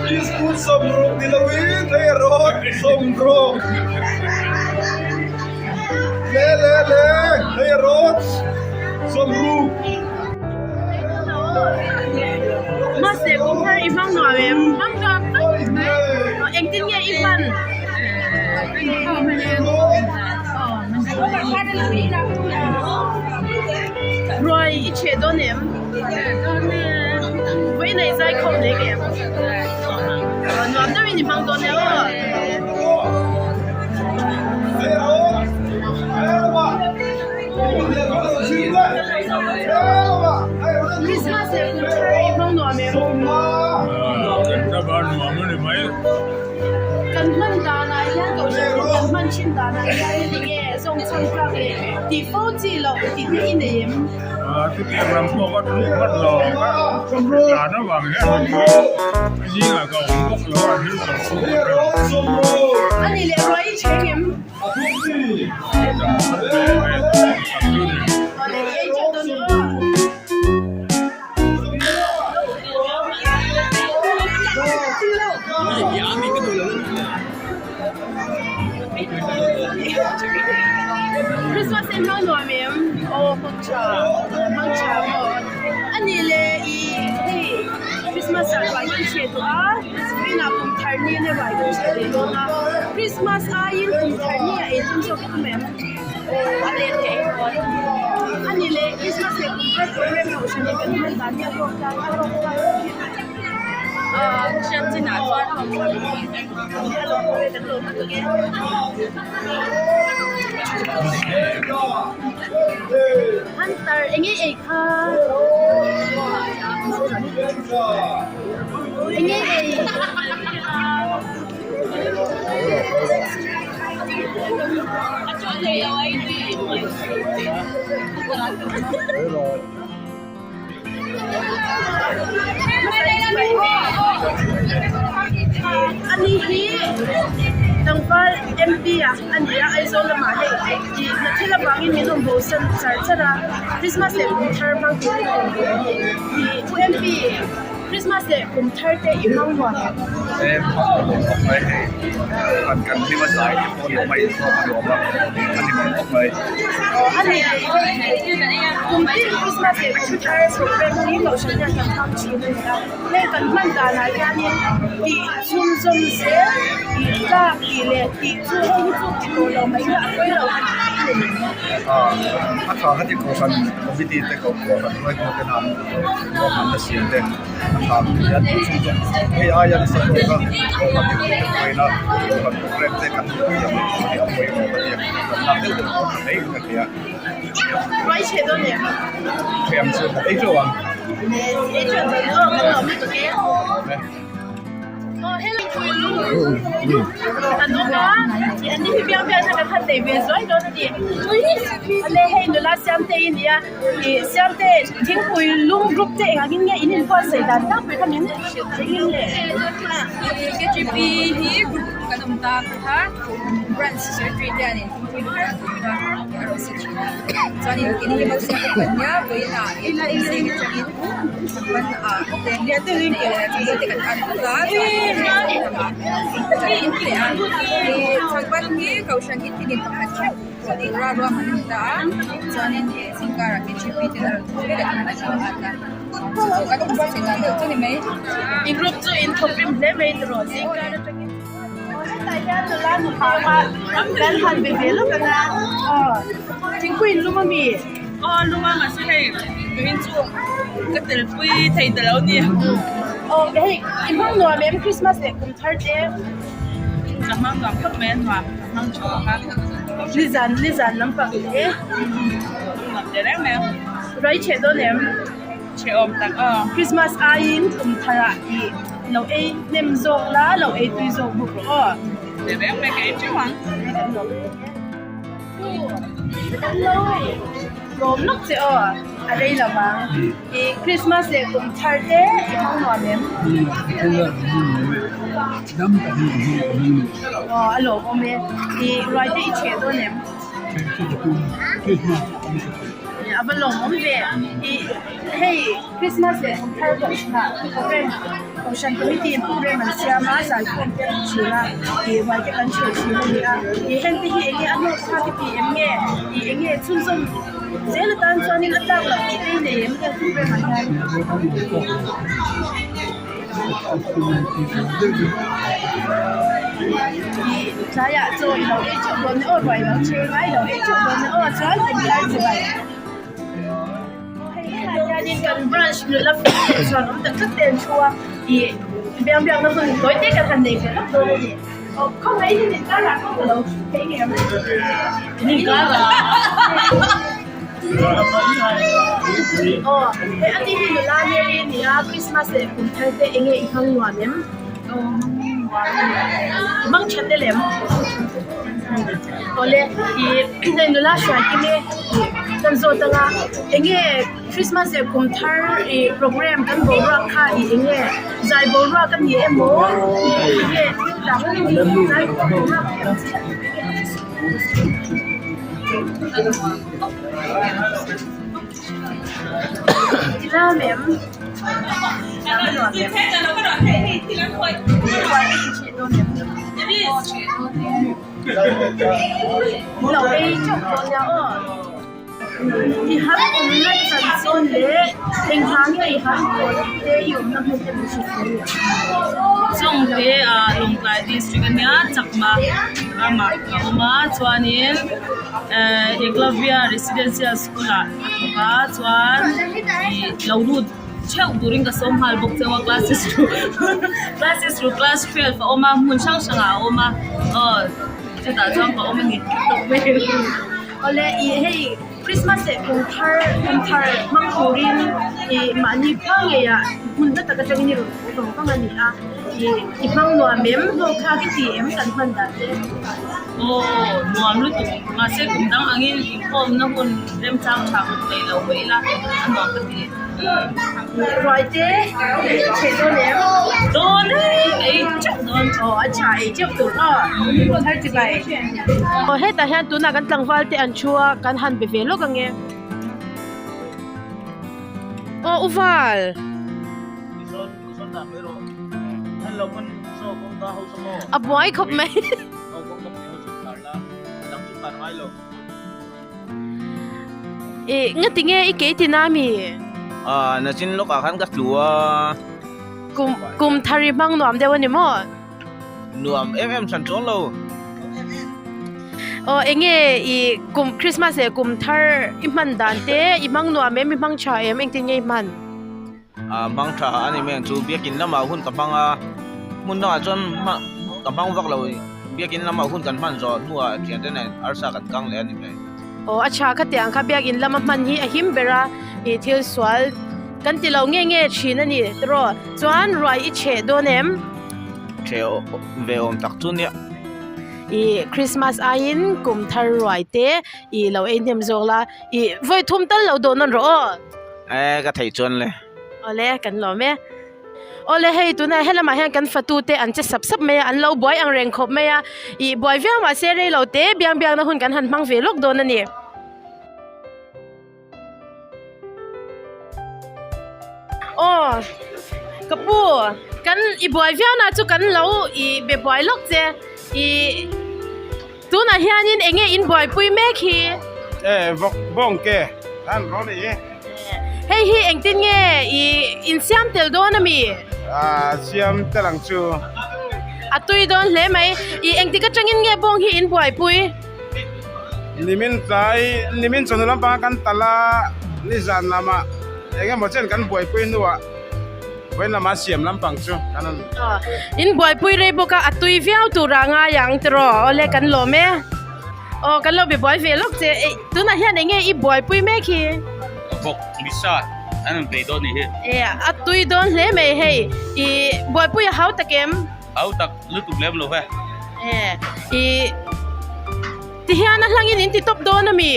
Biscuit 60 ni loin hei a rawt 60 le le le hei a rawt 60. Mahse kum thar i hmang nuam em? Hmang nuam tak mai. Engtin nge i hman? Ruai i chhe dawn em? Vawiin a i zai khawm leh em? Nuam deuhin i hmang dawn e aw. Christmas leh kum thar i hmang nuam em? Kan hman danah hian kohhran ten kan hman thin danah hian enge zawng chhan tlak leh tih fo chi loh tih te i nei em? Chutiang lam pawh ka tluk hman lo a, dan avang hian zingah ka awm bawk lo a, thil tawrh chu ka hre lo. A nih leh ruai i chheng em? Christmas hi hmang nuam em? Aw hmang tha hmang tha maw? A nih leh i hei Christmas ah ruai kan chhe tawh a vawiinah kum thar ni ania ruai kan chhe leh dawn a Christmas aiin kum thar ni ah eitum zawk i tum em? Aw a let leh dawn a nih leh Christmas leh kum thar program loh hran in kan hman dan hi a rawk tlai a rawk tlai Aaa hriat chinah chuan Hunter enge ei kha enge ei Ani hi tlangval MP a a ni a Aizawl lamah hei ih hna thil avangin min rawn bo san char char a Christmas leh kum thar hmang turin a rawn bo a ni ih Pu MP Christmas leh kum thar te i hmang nuam em? He hmang nuam khawp mai hei kan kan hlim a zai te pawh nuam a inkhawm a nuam a a ni hmang khawp mai. Aw a ni kum tin Christmas leh kum thar program hi kohhran hian kan hmang thin a ni a heng kan hman danah hianin tih chhunzawm zel tih tlak tih leh tih chu heng hi chu ti tawh lo mai hi a pawi lo kan ti thin. A tha kha ti kohhran committee te kohhran hruaitu te nan ruahmanna siam te a tha tih a tih chhunzawm hei aia nasa zawk a kohhran mipui te pawhin a kohhran program te kan hmuh thiam leh tih hi a pawimawh ka ti a kan lak deuh deuh pawh tha mai ka ti a. Ruai chhe dawn em? Thiam chu ka ei teuh ang. Ei teuh dawn aw kan lawm lutuk e. Aw hello Kan awm a an ni hi biang biang hian kan han nei ve zuai dawn a ni. Ale hei nula Siamtei a ni a. Ih Siamte thingpui lum group te engah ngin nge in inbuatsaih dan tlangpui kha min hrilh thei ngin le? KGP hi group kan awm ta kha branch secretary te an inthingpui lum dan tur kha a rawn sa thin a chuanin keini hi Malsawm pawh kan nia vawiinah zing atangin ban ah te te kan an bawk a chuanin lamah kan in leh a ih chhakban hi kohhran in tinin pakhat theuh. Tura ruahman a ni ta a, chuanin he zingkarah KGP ten a rawn thawk vek a tih a hria a, chu chu kan awm zet dan deuh chu a ni mai. I group chu in thawk rim hle mai tiraw zingkar atangin aw hetah hian nula nute a kan han be ve lawk ang a aw thingpui in lum ami? Aw lum a mahse hei tuin chu ka telpui thei ta lo ni. Aw hei i hmang nuam em Christmas leh kum thar te? Ka hmang nuam khawp mai a nuam ka hmang tha bawk a. Nizan nizan lampang te. Nuam teh reng mai a. Rai chhe dawn em? Chhe awm tak aw. Christmas aiin kum tharah i lo ei hnem zawk la, lo ei tui zawk bawk rawh aw. Teh reng mai ka ei teuh ang. Hello. Lawm lawk che aw, a rei lo vang. I Christmas leh kum thar te i hmang nuam em? Aw a lawmawm e. I ruai te i chhe dawn em? A A va lawmawm ve. Ih hei Christmas leh kum thar kohhranah program kohhran committee in program an siam a zaikhawm te an thin a ih ruai te kan hreh thin a ni a. Ih heng te hi eng nge a hlawk thlak i tih em nge ih eng nge chhunzawm zel atan chuanin a tlak loh tih te i nei em heng program ah hian. Ih tlaiah chaw i lo ei teuh dawn aw ruai lo cheng a i lo ei teuh dawn aw chuan kumthar chi bai. Aw hei helai hianin kan branch nula fel leh chuan awm tak tak te an thu a ih biang biakna hun tawi te kan han nei ve lawk dawn a ni. Aw khawngaih hi min karah kawng ka lo thu thei ngei ang. Min karah. Aw hei ani hi nula Mary a ni a Christmas leh kum thar te eng nge i hmang nuam em? Aw hmang nuam a ni. I hmang tha tel em? Awle ih hei nula hruai kim e ih kan zawt anga eng nge Christmas leh kum thar ih program kan boruak kha ih eng nge zai boruak a ni emaw ih eng nge thil dang zai boruak ang chi eng nge I han awmna chanchin leh engvang nge i han kawl te i awmna hmun te min hrilh thei ang. Chawngte ah Lawngtlai district ania Chakma ramah a awm a chuanin eh Eklavya residential school ah a thawk a chuan ih lo lut theuh turin ka sawm nghal bawk cheu a classes ru classes ru class 12 a awm a hmun hrang hrangah a awm a aw chutah chuan ka awm a ni. Awle ih hei Christmas leh kum thar kum thar hmang turin ih mahni khua ngeiah hmun hla tak atangin i rawn haw vang vang a ni a ih i hmang nuam em hlawk thlak i ti em kan hman dan te. Aw nuam lutuk mahse kum dang angin inkhawmna hun remchang tha hun nei lo pawh ila a nuam ka ti. Ruai te i chhe dawn em? Dawn e, ei teuh dawn. Aw a tha ei teuh tur aw thar chi bai. Aw hetah hian tunah kan tlangval te an thu a kan han be ve lawk ange. Aw u Val. A buai khawp mai. Ih nga ti nge i kei tina mi? Ah nachin lawkah khan ka tlu a. Kum kum thar i hmang nuam deuh a ni maw? Nuam em em hran chuang lo. Aw eng nge i kum Christmas leh kum thar i hman dan te i hmang nuam em i hmang tha em engtin nge i hman? Ah hmang tha a ni mai ang chu biakin lamah hun ka hmang a hmun dangah chuan ka hmang vak lo biakin lamah hun kan hman zawh hnuah thiante nen arsa kan kang leh a ni mai. Aw a tha kha tiang kha biakin lama hman hi a him ber a ih thil sual kan ti lo nge nge thin a ni tiraw chuan ruai i chheh dawn em? Chheh ve awm tak chu nia. Ih Christmas aiin kum thar ruai te ih lo ei hnem zawk la ih vawi thum tal lo dawn nawn rawh aw. E ka theih chuan le. Awle kan lawm e. Awle hei tunah helamah hian kan fatu te an che sap sap mai a, an lo buai ang reng khawp mai a, ih buai viau mahse rei lo te biang biakna hun kan han hmang ve lawk dawn a ni. Aw ka pu kan i buai viau na chu kan lo ih be buai lawk che ih. Tunah hianin eng nge in buaipui mek hi? E vawk bawng ke an rawn i. Hei hi engtin nge i insiam tel dawn ami? A siam tel ang chu. A tui dawn hle mai. I engtik atangin nge bawng hi in buaipui? Nimin tlai, nimin chawhnu lampanga kan tal a, nizan lamah engemaw chen kan buaipui hnuah Vawiin lama siam lampang chu kan an. In buaipui rei bawk a, a tui viau tur ah ngai ang tiraw awle kan lawm e. Aw kan lo be buai ve lawk che, ei tunah hian eng nge i buaipui mek hi? Vawk misa an rawn bei dawn nih hi. E a tui dawn hle mai hei, i buaipui a hau tak em? Hau tak lutuk lem lo ve. E i Tihian a hlangin in ti tawp dawn a mi?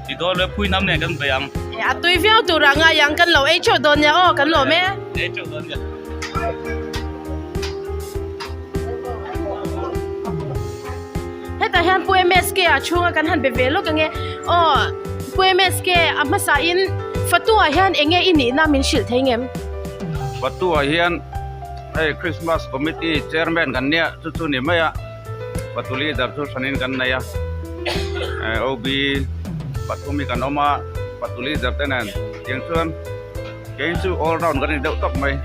Ti dawn e, phui nam nen kan bei ang. E, a tui viau turah ngai ang, kan lo ei theuh dawn nia aw, kan lawm e. Ei theuh dawn nia. Hetah hian Pu MSK ah chhunga kan han be ve lawk ange. Aw. Pu MSK a hmasa in Fatu ah hian enge i nihna min hrilh thei ngem? Fatu ah hian hei Christmas Committee Chairman kan nia chu chu ni mai a, Fatu Leader chu hranin kan nei a, OB pathum hi kan awm a, Fatu Leader te nen tiang chuan Kei chu all round kan ni deuh tawp mai.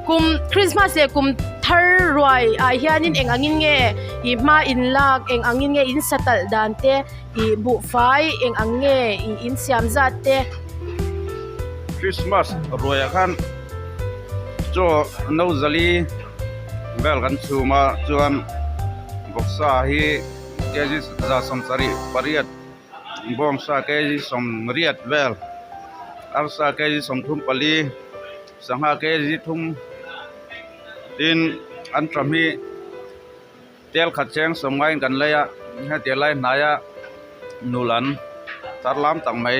Kum Christmas leh kum thar ruai ah hianin eng angin nge i hma in lak, eng angin nge in satalh dan te, i buhfai eng ang nge i in siam zat te. Christmas ruai ah khan chaw no zali vel kan chhum a chuan vawksa hi kg 178 Bawngsa kg 80 vel, arsa kg 34, sangha kg 3 tin an ṭam hi tel khat cheng sawm ngaiin kan lei a, hetiang lai hnaia nul an tar lam tak mai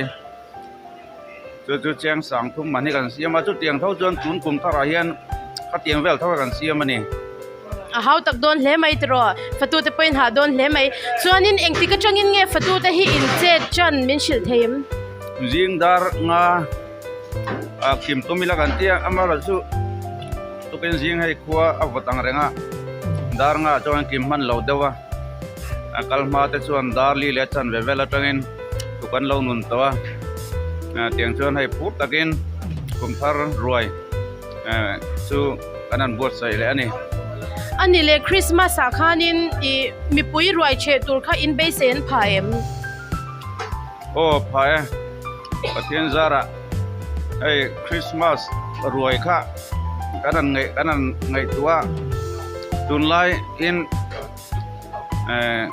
chu chu cheng sang thum man hi kan siam a, chutiang tho chuan tun kum tharah hian khatiang vel tho kha kan siam a ni. A hau tak dawn hle mai tiraw, fatute pawhin hah dawn hle mai. Chuanin engtik atangin nge fatute hi in chet tan min hrilh thei em? Zing dar nga ah kim tum ila kan tia, amaherawhchu chu tukin zing hei khua a vawt ang reng a, dar nga ah chuan kim hman lo deuh a, a kal hma te chuan dar li leh chan ve vel atangin tuk an lo nun tawh a, tiang chuan hei phur takin kum thar ruai. chu kan han buatsaih leh a ni. A ni leh Christmas ah khanin i mipui ruai cheh tur kha in beisei an pha em? Aw pha e, Pathian zarah hei Christmas ruai kha kan han ngaih kan han ngaihtuah a, tunlai in eh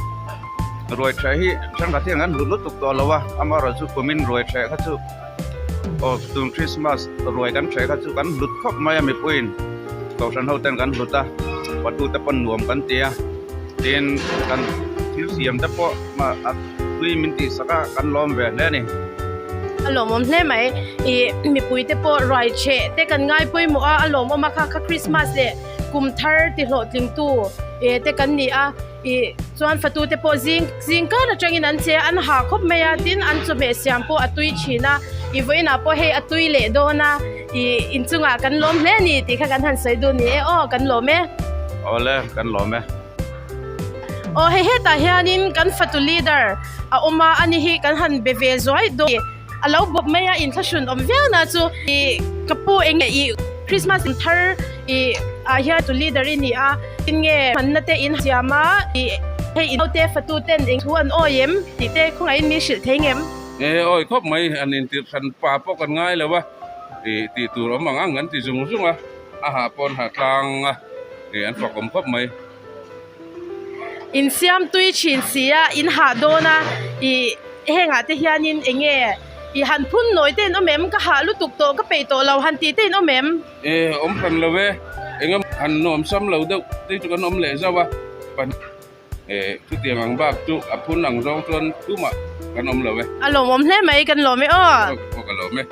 ruai ṭheh hi thenkhat hian kan hlut lutuk tawh lo a, amaherawhchu kumin ruai ṭheh kha chu aw tun Christmas ruai kan ṭheh kha chu kan hlut khawp mai a mipuiin kohhran ho ten kan hlut a patu te pawn nuam kan ti a tin kan thil siam te pawh a tui min tih sak a kan lawm ve hle a ni. A lawmawm hle mai ih mipui te pawh ruai ṭheh te kan ngai pawimawh a a lawmawm a kha kha Christmas leh Kum thar ti hlawhtlingtu eh te kan ni a, ih chuan fatu te pawh zing zing kar atangin an che a, an ha khawp mai a, tin an chawhmeh siam pawh a tui thin a, ih vawiinah pawh hei a tui leh dawn a, ih inchungah kan lawm hle a ni tih kha kan han sawi dun ni e aw kan lawm e. Awle kan lawm e. Aw hei hetah hianin kan fatu leader a awm a, ani hi kan han be ve zuai dawn. A lo bawp mai a, inthlahrun awm viau na chu ih ka pu eng nge ih Christmas in thar ih ah hian tu leader i ni a, tin nge hmanna te in siam a ih hei in naute fatu ten eng thu an awi em tih te khawngaihin mi hrilh thei ngem? Nge awi khawp mai, an intirh hran pa pawh kan ngai lo a, ih tih tur awm ang ang an ti zung zung a, a hah pawh an hah tlang a, ih an fak awm khawp mai. In siam tui thin si a, in hah dawn a, ih hengah te hianin eng nge ih han phun nawi te in awm em? Ka hah lutuk tawh, ka peih tawh lo han tih te in awm em? E, awm hran lo e, eng emaw han nuam sam lo deuh te chu kan awm leh zauh a, e, chutiang ang bak chu a phun ang zawng chuan tumah kan awm lo e. A lawmawm hle mai, kan lawm e aw. Aw ka lawm e.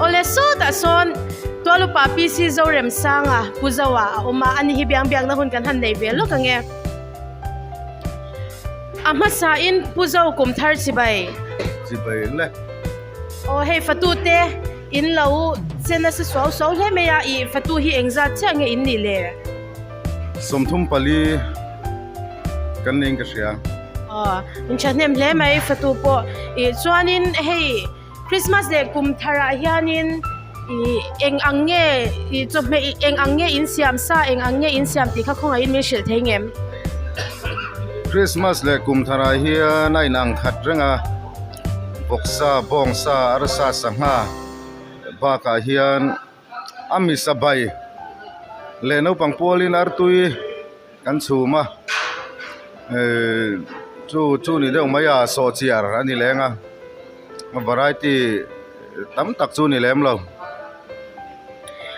Awle sawtah sawn Tualupa PC Zoremsanga Pu Zoa a awm a, ani hi biang biakna hun kan han nei ve lawk ang e. A hmasain Pu Zo kum thar chibai. Chibai le. Aw hei fatute in lo che nasa suau suau hle mai a, ih fatu hi engzat chiah nge in nih le? 34 kan niin ka hria. Aw in thahnem hle mai fatu pawh. Ih chuanin hei. Christmas leh kum tharah hianin ih eng ang nge ih chawhmeh eng ang nge in siam sa eng ang nge in siam tih kha khawngaihin min hrilh thei ngem? Christmas leh kum tharah hian a inang khat reng a, vawksa, bawngsa, arsa, sangha bakah hian a misa bai leh naupang pualin artui kan chhum a ehh chu chu ni deuh mai a sawhchiar a ni leng a variety tam tak chu ni lem lo.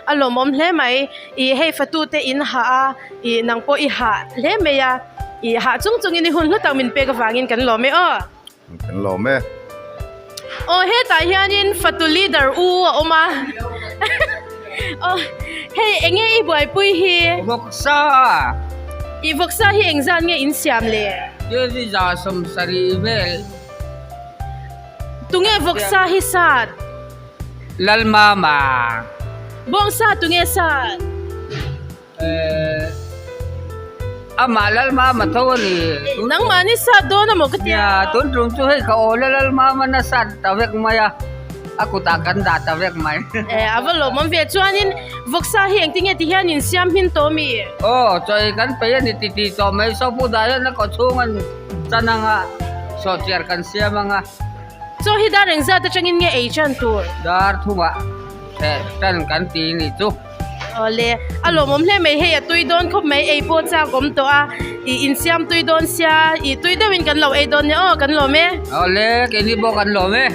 A lawmawm hle mai ih hei fatu te in hah a ih nang pawh i hah hle mai a ih hah chung chungin i hun hlu tak min pek avangin kan lawm e aw. Kan lawm e. Aw hetah hianin fatu leader u a awm a. Aw hei enge i buaipui hi? Vawksa. I vawksa hi engzat nge in siam le? Kg 70 vel. Tunge vawksa hi sat? Lalmama. Bawngsa tunge sat? Amah Lalmama tho a ni. Nangmahni sat dawn a maw ka tia? Nia, tun tum chu hei ka awl a Lalmama na sat ta vek mai a, a kutah kan dah ta vek mai. Eh, a va lawmawm ve. Chuanin vawksa hi engtin nge ti hian in siam hmin tawh mi? Aw, chawi kan peih a ni ti ti tawh mai. Saw pu dah hian a kaw chhung an chan ang a, sawhchiar kan siam ang a. Chaw hi dar engzat atangin nge ei tan tur? Dar thumah eh tan kan ti ni chu. Awle, a lawmawm hle mai hei a tui dawn khawp mai ei pawh chak awm tawh a, ih insiam tui dawn sia, ih tui deuhin kan lo ei dawn nia aw kan lawm e. Awle, keini pawh kan lawm e.